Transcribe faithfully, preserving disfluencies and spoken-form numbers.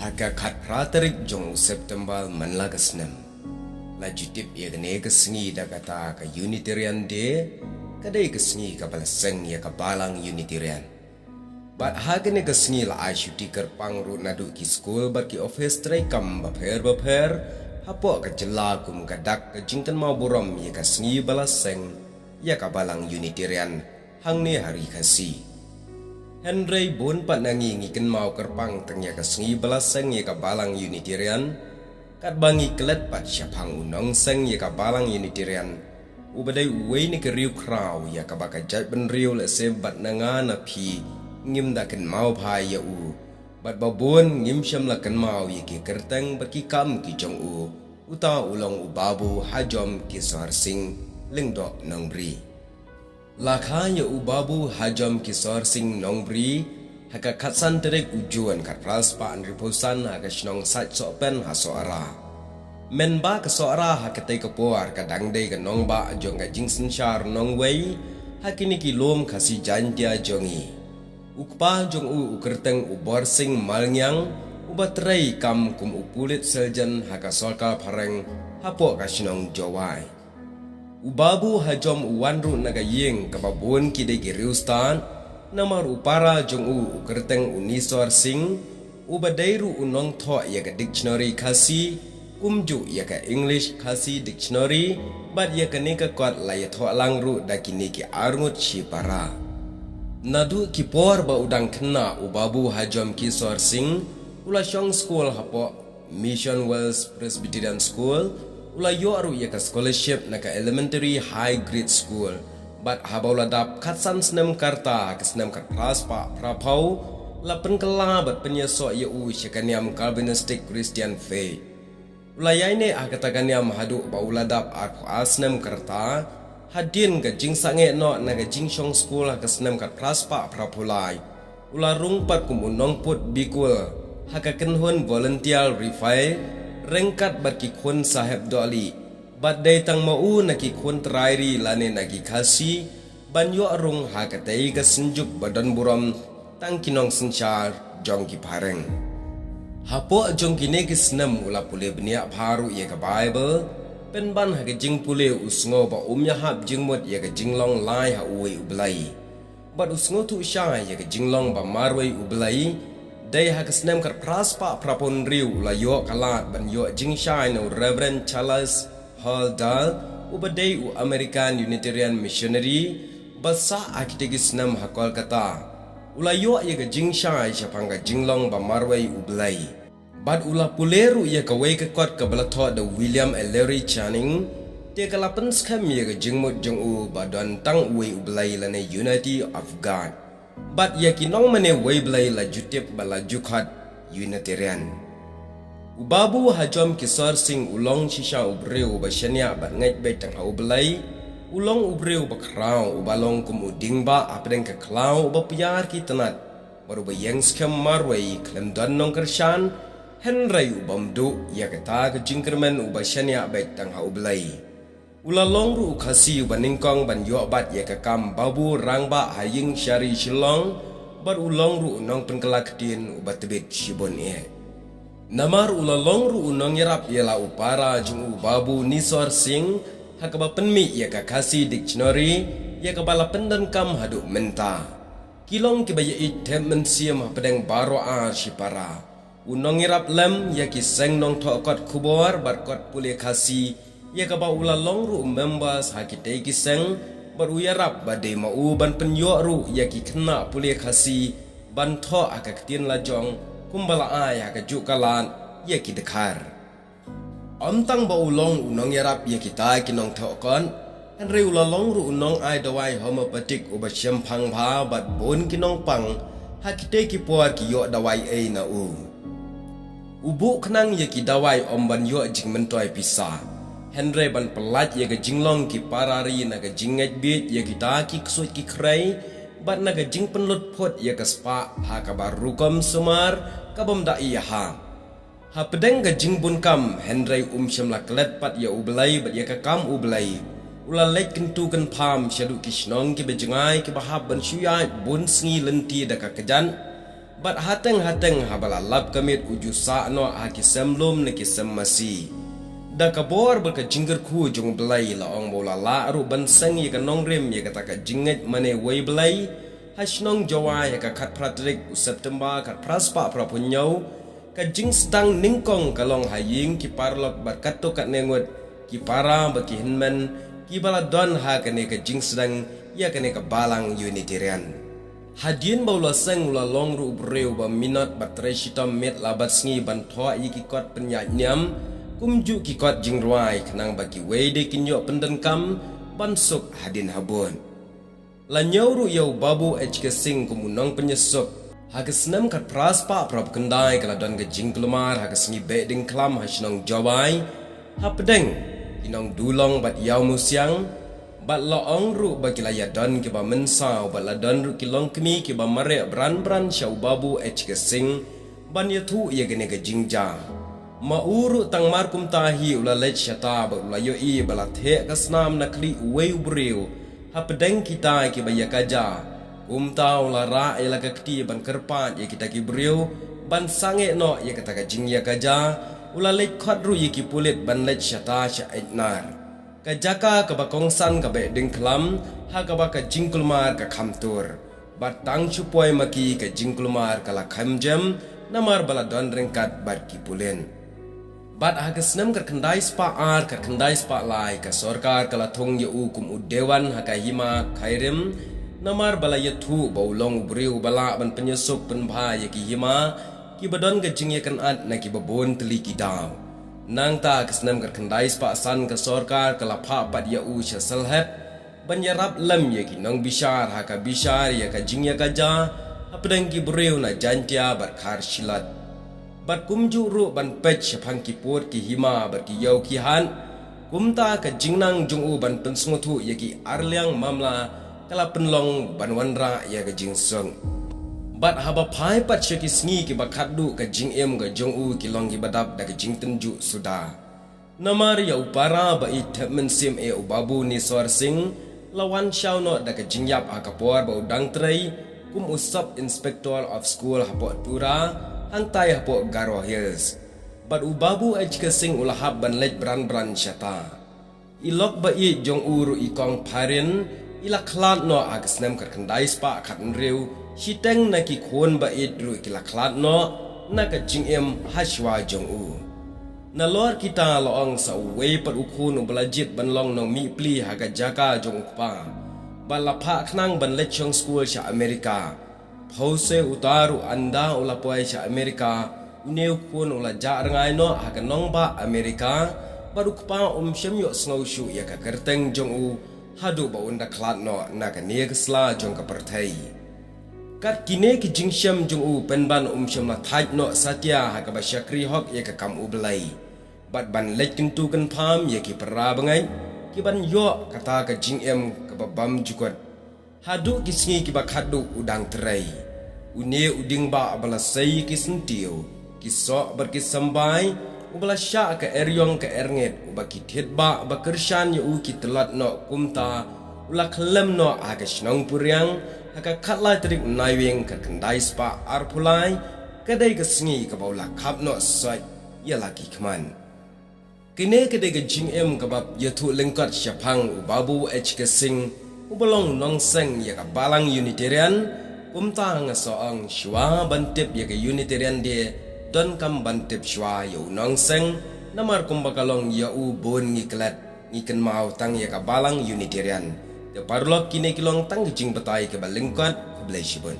Ha ka khatphra tarik jong u September man la ka snem, la ju tip ïa kane ka sngi da kata ka Unitarian Day, ka dei ka sngi kaba la seng ïa ka Balang Unitarian. Bad ha kane ka sngi la ai shuti kyrpang ruh naduh ki skul bad ki office treikam bapher bapher hapoh ka jylla kum ka dak ka jingkynmaw burom ïa ka sngi ba la seng ïa ka Balang Unitarian hangne ha Ri Khasi. Hynrei bun pat na ngi ngi kynmaw kyrpang tang ïa ka sngi ba la seng ïa ka Balang Unitarian, katba ngi klet pat shaphang u nongseng ïa ka Balang Unitarian, uba dei uwei na ki riewkhraw ïa kaba ka jaitbynriew lehse bad na nga na phi ngim da kynmaw bha ïa u, bad ba bun ngim shym la kynmaw ïa ki kyrteng bad ki kam ki jong u. Uta u long u Babu Hajom Kishore Singh, Lyngdoh, Nongbri. La kha ïa u Babu Hajom Kishore Singh, Nongbri, ha ka khatsan tarik u Jun khatphra spah hynriewphew san ha ka shnong Saitsohpen ha Sohra. Mynba ka Sohra ha katei ka por ka dang dei ka nongbah jong ka jingsynshar nongwei ha kine ki lum Khasi Jaiñtia jong ngi. U kpa jong u u kyrteng u Borsing Malngiang, uba trei kam kum u pulit surgeon ha ka sorkar phareng hapoh ka shnong Jowai. U Babu Hajom u wan ruh na ka ïing kaba bun ki dei ki riewstad, namar u para jong u u kyrteng u Nisor Singh, uba dei ruh u nongthoh ïa ka dictionary Khasi, kumjuh ïa ka English Khasi Dictionary, bad ïa kane ka kot la ïathoh lang ruh da kine ki arngut shipara. Naduh ki por ba u dang khynnah u Babu Hajom Kishore Singh, u la shong skul hapoh Mission Wells Presbyterian School, u la ïoh ruh ïa ka scholarship na ka Elementary High Grade School. Bad haba u la dap khatsan snem ka rta ha ka snem khatphra spah phraphew, la pynkylla bad pynïasoh ïa u sha ka niam Calvinistic Christian Faith. U la ïaineh ha kata ka niam haduh ba u la dap arphew ar snem ka rta, hadien ka jingsangeh noh na ka jingshong skul ha ka snem khatphra spah phraphew lai. U la rung pat kum u nongput bikul ha ka kynhun volunteer RIFFEL, ryngkat bad ki khun sahep dohlieh, bad dei tang ma u na ki khun trai ri lane na ki Khasi ban ïoh rung ha katei ka synjuk ba don burom tang ki nongsynshar jong ki phareng. Hapoh jong kine ki snem u la pule bniah bha ruh ïa ka Baibl, pynban ha ka jingpule u sngew ba um ïahap jingmut ïa ka jinglong lai ha uwei U Blei. Bad u sngewthuh shai ïa ka jinglong ba marwei U Blei. Dei ha ka snem khatphra spah phraphew hynriew u la ïoh ka lad ban ïoh jingshai na u Reverend Charles Hall Dale, uba dei u American Unitarian Missionary ba sah ha kitei ki snem ha Kolkata. U la ïoh ïa ka jingshai shaphang ka jinglong ba marwei U Blei. Bad u la pule ruh ïa kawei ka kot kaba la thoh da William Ellery Channing, te ka la pynskhem ïa ka jingmut jong u ba don tang uwei U Blei lane Unity of God. Bad ïa ki nongmane wei Blei la ju tip ba la ju khot Unitarian. U Babu Hajom Kishore Singh u long shisha u briew uba shaniah bad ngeit beit tang ha U Blei. U long u briew uba khraw, uba long kum u dieng bah hapdeng ka khlaw, uba pynïar ki tnat, bad uba ïeng skhem marwei, khlem don nongkyrshan, hynrei u bym duh ïa kata ka jingkyrmen, uba shaniah beit tang ha U Blei. U la long ruh u Khasi uba nyngkong ban ïoh bat ïa ka kam Babu Rangbah ha Ïing Shari Shillong, bad u long ruh u nongpynkylla ktien uba tbit shibun eh. Namar u la long ruh u nongïarap ïa la u para jong u Babu Nisor Singh, ha kaba pynmih ïa ka Khasi Dictionary, ïa kaba la pyndonkam haduh mynta. Ki long kiba ïeit thep mynsiem hapdeng baroh ar shipara. U nongïarap lem ïa ki seng nongthoh kot khubor bad kot pule Khasi, ïa kaba u la long ruh members ha kitei ki seng, bad u ïarap ba dei ma u ban pynïoh ruh ïa ki khynnah pule Khasi ban thoh ha ka ktien la jong, kumba la ai ha kajuh ka lad ïa ki dkhar. Ym tang ba u long u nongïarap ïa kita ki nongthoh kot, hynrei u la long ruh u nongai dawai homeopathic uba shemphang bha, bad bun ki nongpang ha kitei ki por ki ïoh dawai ei na u. U buh khnang ïa ki dawai ym ban ïoh jingmyntoi pisa, hynrei ban pyllait ïa ka jinglong ki para ri na ka jingngeit bieit ïa kita ki ksuid ki khrei, bad na ka jingpynlut phut ïa ka spah ha kaba rukom sumar ka bym da ïahap. Hapdeng ka jingbun kam, hynrei um shym la klet pat ïa U Blei bad ïa ka kam U Blei. U la leit kyntu kynpham shaduh ki shnong kiba jngai kiba hap ban shu ïaid bun sngi lynti da ka kjat. Bad hateng hateng haba la lap ka miet u ju sah noh ha ki sem lum ne ki sem masi. Da ka bor bad ka jingkyrkhu jong u Blei la ong ba u la lah ruh ban seng ïa ka nongrim ïa kata ka jingngeit mane wei Blei ha shnong Jowai ha ka khatphra tarik u September khatphra spah phraphew hynñiew. Ka jingsdang nyngkong ka long ha ïing ki paralok bad katto katne ngut ki para bad ki hynmen kiba la don ha kane ka jingsdang ïa kane ka balang Unitarian. Hadien ba u la seng u la long ruh u briew ba minot bad trei shitom miet la bad sngi ban thoh ïa ki kot pynïaid niam kumjuh ki kot jingrwai khnang ba kiwei de kin ïoh pyndonkam ban suk hadien habud. La ñiew ruh ïa u Babu H K Singh kum u nongpynïasuk. Ha ka snem khatphra spah phraphew khyndai ka la don ka jingkulmar ha ka sngi Behdeiñkhlam ha shnong Jowai hapdeng ki nongdulong bad ïaw musiang. Bad la ong ruh ba ki la ïadon kiba mynsaw bad la don ruh ki longkmie kiba mareh bran bran sha u Babu H K Singh ban ïathuh ïa kane ka jingjia. Ma u ruh tang mar kumta hi u la leit shata bad u la ïohi ba la theh ka snam na khlieh uwei u briew hapdeng kita kiba ïakajia. Kumta u la rah ïa la ka kti ban kyrpad ïa kita ki briew ban sangeh noh ïa kata ka jingïakajia. U la leit khot ruh ïa ki pulit ban leit shata sha Ejnar, ka jaka kaba kongsan ka Behdeiñkhlam ha kaba ka jingkulmar ka kham tur. Bad tang shu poi ma ki ka jingkulmar ka la kham jem namar ba la don ryngkat bad ki pulit. Bad ha ka snem khatkhyndai spah ar khatkhyndai spah lai ka sorkar ka la thung ïa u kum u dewan ha ka hima Khyrim namar ba la ïathuh ba u long u briew ba lah ban pynïasuk pynbha ïa ki hima kiba don ka jingïakynad na kiba bun tylli ki daw. Nangta ka snem khatkhyndai spah san ka sorkar ka la phah pat ïa u sha Sylhet ban ïarap lem ïa ki nongbishar ha ka bishar ïa ka jingïakajia hapdeng ki briew na Jaintia bad Kharshilot. Bad kumjuh ruh ban peit shaphang ki pud ki hima bad ki ïew ki hat. Kumta ka jingnang jong u ban pynsngewthuh ïa ki arliang mamla ka la pynlong ban wanrah ïa ka jingsuk. Bad haba phai pat sha ki sngi kiba khatduh ka jingim ka jong u ki long kiba dap da ka jingtynjuh suda. Namar ïa u para ba ïeit thep mynsiem eh u Babu Niswar Singh la wan shaw noh da ka jingïap ha ka por ba u dang trei kum u Sub Inspector of School hapoh Tura, hangtai hapoh Garo Hills. Bad u Babu H K Singh u la hap ban leit bran bran shata. I lok ba ïeit jong u ruh i kong Pharin i la khlad noh ha ka snem khatkhyndai spah khathynriew, shiteng na ki khun ba ïeit ruh ki la khlad noh na ka jingim ha shuwa jong u. Nalor kita la ong sa uwei pat u khun uba la jied ban long nongmihpli ha ka jaka jong u kpa, ba la phah khnang ban leit shong skul sha Amerika. Phewse uta ruh ynda u la poi sha Amerika, une u khun u la jah rngai noh ha ka nongbah Amerika, bad u kpa um shym ïohsngew shuh ïa ka kyrteng jong u haduh ba un da khlad noh na kane ka sla jong ka pyrthei. Kat kine ki jingshem jong u pynban um shym la thait noh satia ha kaba shakri hok ïa ka kam U Blei. Bad ban leit kyntu kynpham ïa ki para bangeit ki ban ïoh kata ka jingim kaba bymjukut. Haduh ki sngi kiba khatduh u dang trei. Une u dieng bah ba la sei ïa ki syntiew, ki soh bad ki symbai, uba la shah ka eriong ka erngit, uba ki thied bah ba kyrshan ïa u ki tlot noh kumta, u la khyllem noh ha ka shnong Puriang, ha ka khatlai tarik Naiwieng khatkhyndai spah arphew lai, ka dei ka sngi kaba u la khap noh soit ïa la ki khmat. Kine ka dei ka jingim kaba ïathuh lyngkot shaphang u Babu H K Singh, uba long nongseng ïa ka balang Unitarian. Kumta nga sa ong shuwa ban tip ïa ka Unitarian Day, donkam ban tip shuwa ïa u nongseng, namar kumba ka long ïa u bun ngi klet, ngi kynmaw tang ïa ka balang Unitarian. Te paralok, kine ki long tang ka jingbatai kaba lyngkot. Khublei shibun.